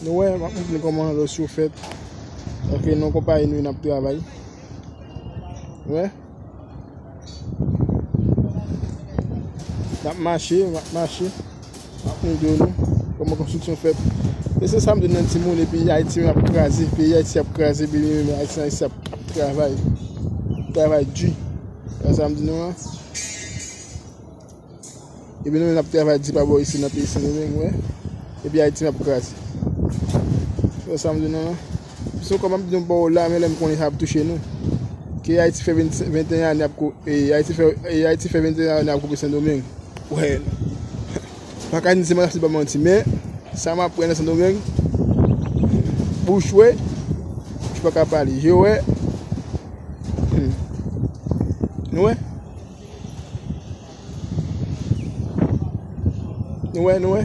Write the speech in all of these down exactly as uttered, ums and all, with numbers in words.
Nou wè, m ap montre nou kòman lòs yo fèt. Ok, nan konpayi nou, n ap travay. Wè. N ap mache, n ap mache. M ap montre nou kòman konstriksyon fèt. E se sa m di nan timoun, epi Ayiti ap kraze, peyi Ayiti ap kraze, epi menm Ayiti ap travay. Travay di. Se sa m di nou an. Epi nou menm n ap travay di pa bò isi nan peyi Sendomeng, wè. Epi Ayiti ap kraze. Se sa m di nou an. Se kòm m ap di nou pa w la, men lè m konnen sa ap touche nou. Ke Ayiti fè venteyen ane ap ko-, e, Ayiti fè, e, Ayiti fè venteyen ane ap koupe Sendomeng. Wè. Pa ka di se manti, se pa manti, men sa m ap wè nan Sendomeng, bouch wè, bouch pa ka pale, je wè. Hmm. Nou wè? Nou wè, nou wè?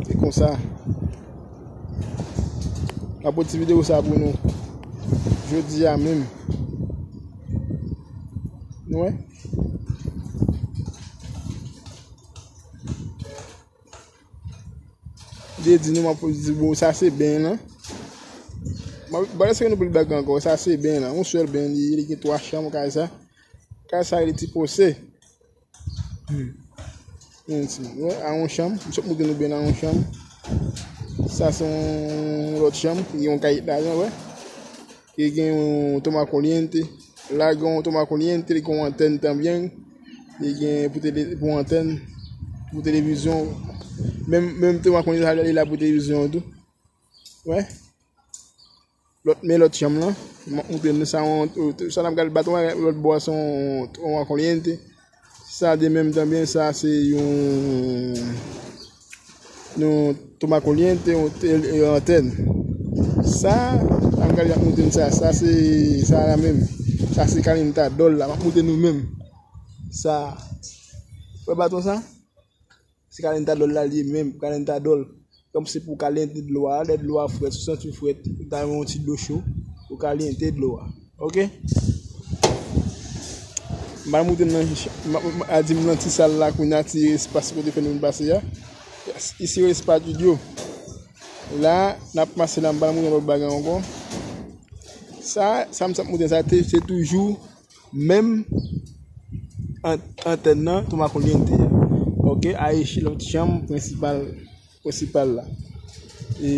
E konsa. M ap pote ti videyo sa pou nou. Jodi a menm. Nou wè? M te di nou, m ap di, bon, sa se ben lan. Bon, èske nou pral bagay ankò? Sa se ben lan. Yon sèl ben li ye, li gen twa chanm kay sa. Kay sa li ti pose. Hmm. Yon ti, wè, a yon chanm. M sot montre nou ben lan yon chanm. Sa se yon lòt chanm. Li gen yon kay ladan, wè. Li gen yon toma corriente. La gen yon toma corriente, li gen yon antèn tanbyen. Li gen pou tele, pou antèn, pou televizyon. Menm, menm toma corriente sa li la pou televizyon tou. Wè. Lòt, men lòt chanm lan. M ap montre nou sa, yon, sa n ap gade baton an, lòt bò a se yon toma corriente. Sa de menm tanbyen, sa se yon, yon toma corriente, yon tel-, yon antèn. Sa, sa m gade ap montre n sa, sa se, sa la menm. Sa se calentador la, m ap montre nou menm. Sa, wè baton sa? Se calentador la li ye menm, calentador. Kòm se pou kalyante dlo a, lè dlo a frèt, si w santi w frèt, ou ta yon ti dlo cho, ou kalyante dlo a. Ok? M al montre nan, m, m, a di m nan ti sal la kounye a, ti espas kote fè nou vin pase a. Isi yo espas studio. La, n ap pase la, m pral montre lòt bagay ankò. Sa, sa m t ap montre sa, te, se toujou menm an-, antèn nan, toma corriente a. Ok, a ichi lòt chanm prensipal, prensipal la. E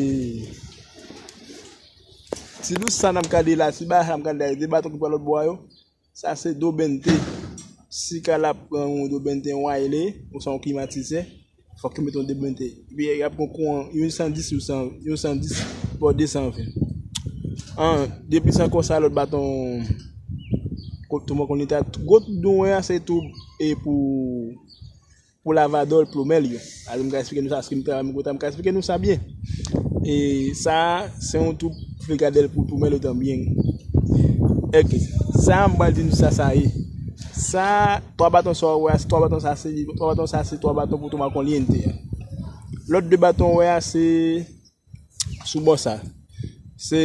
ti lous sa n ap gade la, ti bagay sa n ap gade la, de baton ki pran lòt bò a yo, sa se dobente. Si kay la ap pran yon dobente, yon wayle, ou sa yon klimatizè, fòk yo mete yon dobente. Epi y ap gen kouran, youn san dis, youn san, youn san dis, bò de san ven. An, de plis ankò sa lòt baton, ko-, toma corriente a, gwo toub nou wè a, se toub e pou pou lavadò l, plomè l yo. Alò, m ka eksplike nou sa, paske m travay, m kontan, m ka eksplike nou sa byen. E sa, se yon toub frigadè l pou plomè l yo tanbyen. Ok. Sa, m pral di nou sa, sa ye. Sa, twa baton sa w wè a, se twa baton sa, se, twa baton sa, se twa baton pou toma corriente a. Lòt de baton w wè a, se sou bò sa. Se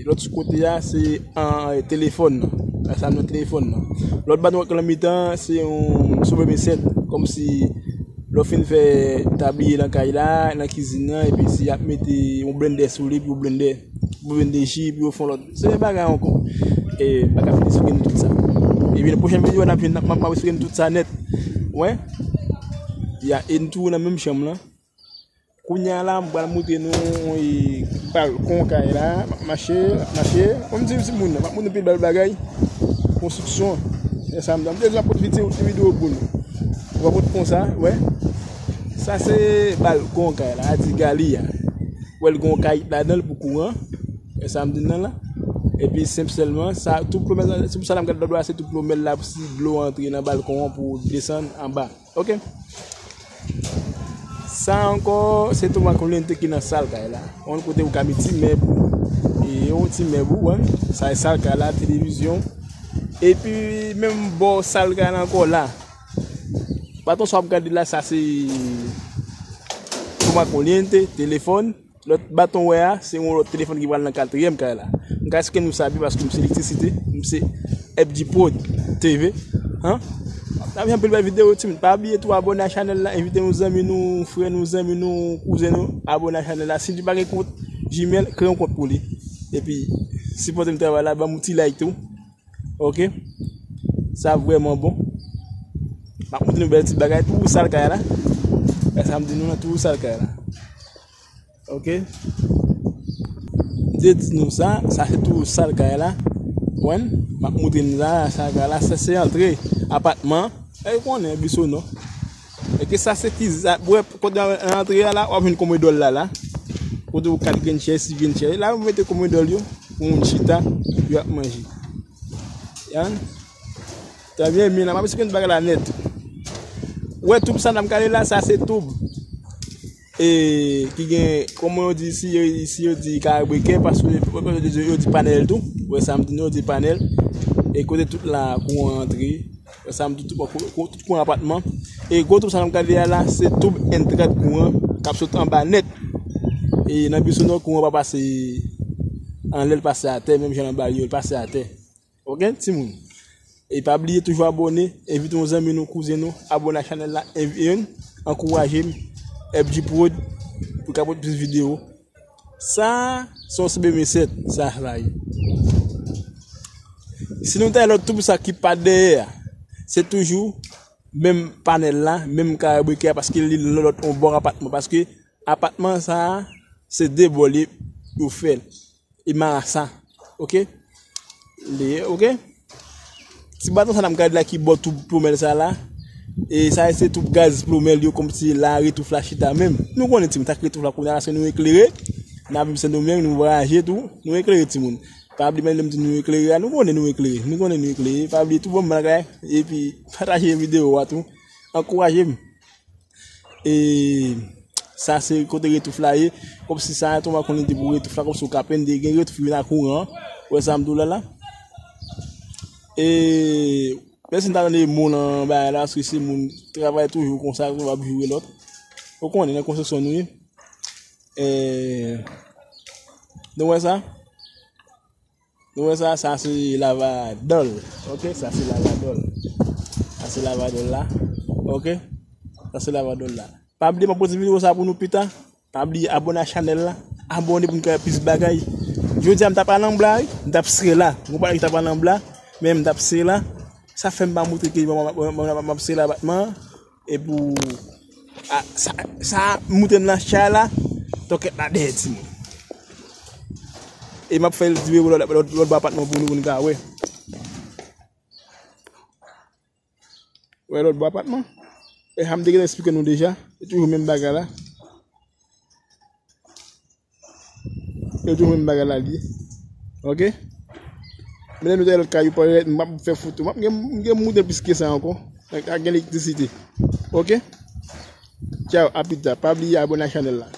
lòt sou kote a, se an, telefòn nan. Sa nan telefòn nan. Lòt baton k nan mitan, se yon soubremeset. Kòmsi lè w fin fè tabliye nan kay la, nan kizin nan, epi si y ap mete yon blendè sou li, pou blendè, pou blende ji, pou yo fè yon lòt. Se yon bagay ankò. E, m pa ka fin eksplike nou tout sa. Epi nan pwochèn videyo, n ap vin, n ap, m ap eksplike nou tout sa nèt. Wè? Ya, e n tou nan menm chanm lan. Kounye a la, m pral montre nou, e, balkon kay la. M ap mache, m ap mache. Kòm di timoun nan, m ap montre nou pil bèl bagay. Konstriksyon. E sa m di, m te di m ap pote videyo, videyo pou nou. Ou va pot konsa, wè. Sa se balkon kay la, a di gali a. Wè, l gen yon kayit ladan l pou kouran. E sa m di nan la. Epi senp sèlman, sa, tout plomèl, se pou sa la m gade lòt bò a, se tout plomèl la, pou si dlo antre nan balkon an pou desann anba. Ok. Sa ankò, se toma corriente ki nan sal kay la. Yon kote ou ka met ti mèb ou. E yon ti mèb ou, wè. Sa e sal kay la, televizyon. Epi, menm bò sal kay la ankò la. Baton sa w ap gade la, sa se toma corriente, telefòn. Lòt baton w wè a, se yon lòt telefòn ki pral nan katriyèm kay la. M ka eksplike nou sa byen paske m se elektrisite, m se F G Prod T V. An? N ap gen anpil bèl videyo, timoun. Pa bliye tou abòne a chanèl la, envite yon zanmi nou, frè nou, zanmi nou, kouzen nou, abòne a chanèl la. Si li pa gen kont Gmail, kreye yon kont pou li. Epi, sipòte m travay la, ban m yon ti like tou. Ok? Sa vrèman bon. M ap montre nou bèl ti bagay, tou sal kay la. Wè sa m di nou nan, tou sal kay la. Ok? M te di nou sa, sa se tou sal kay la. Konprann? M ap montre nou sa, sal kay la, sa se antre apatman. E konnen Bisonò. E ke sa se ti za-, wè, kote nan antre a la, w ap jwenn komedòl la, la. Kote ou kat grenn chèz, sis grenn chèz. La, yo mete komedòl yo, pou moun chita, yo ap manje. Yan? Trè byen, men la, m ap esplike nou bagay la nèt. Wè, toub sa n ap gade la, sa se toub. E, ki gen, kòman yo di, si yo, si yo di karebreke, paske yo, yo di panèl tou. Wè, sa m di nou, yo di panèl. E kote tout la, kouran antre. Wè, sa m di tout, kou-, kou-, tout kouran apatman. E gwo toub sa n ap gade a la, se toub entrad kouran k ap sot anba nèt. E nan Bisonò, kouran pa pase anlè, l pase atè, menm jan nan Baryè, l pase atè. Ok, timoun? E pa bliye toujou abòne, envite yon zanmi nou, kouzen nou, abòne a chanèl la, envi-, ankouraje m, F G Prod, pou ka pote plis videyo. Sa, se yon C B M sèt, sa la ye. Si nou ta lòt toub sa ki pa dèyè a, se toujou menm panèl la, menm karebreke a, paske li lòt yon bò apatman, paske apatman sa, se de bò li yo fè l. E marasa. Ok? Li, ok? Ti baton sa n ap gade la ki bò toub plomèl sa la. E sa se toub gaz plomèl yo kòmsi la retouf la chita menm. Nou konnen timoun, sa k retouf la kounye a se nou eklere. N ap viv Sendomeng, nou vwayaje tou, nou eklere timoun. Pa bliye menm lè m di nou eklere a, nou konnen nou eklere. Nou konnen nou eklere. Pa bliye tou bon bagay. Epi pataje videyo a tou. Ankouraje m. E sa se kote retouf la ye. Kòmsi sa tou, m pa konnen depi retouf la, kòmsi ou ka pende gen retouf vin a kouran. Wè sa m di w la la. E pèsonn ta tande mo nan bagay la, paske se moun travay toujou konsa, nou ap joure lòt. Ou konnen nan konstriksyon nou ye. E nou wè sa? Nou wè sa, sa se lavadòl. Ok, sa se lavadòl. Sa se lavadòl la. Ok? Sa se lavadòl la. Pa bliye m ap pote videyo sa pou nou pita. Pa bliye abòne a chanèl la. Abòne pou n ka wè plis bagay. Jodi a m t ap al anba wi. M t ap sere la. Mwen pa di m t ap al anba, men m t ap sere la. Sa fè m pa montre ke m, m, m, m, m ap sere la batman. E pou, a, sa, sa moute nan chay la, tòkèt la dèyè timoun. E m ap fè l vire lòt, lòt, lòt bò apatman pou nou, pou nou ka wè. Wè lòt bò apatman. E sa m te gentan eksplike nou deja. Se toujou menm bagay la. Yo toujou menm bagay la li ye. Ok? Men lè nou ta lòt kay yo parèt, m ap fè foto. M ap gen, m gen moute plis ke sa ankò. Ak, ak gen elektrisite. Ok? Tchaw, a pita. Pa bliye abòne ak chanèl la.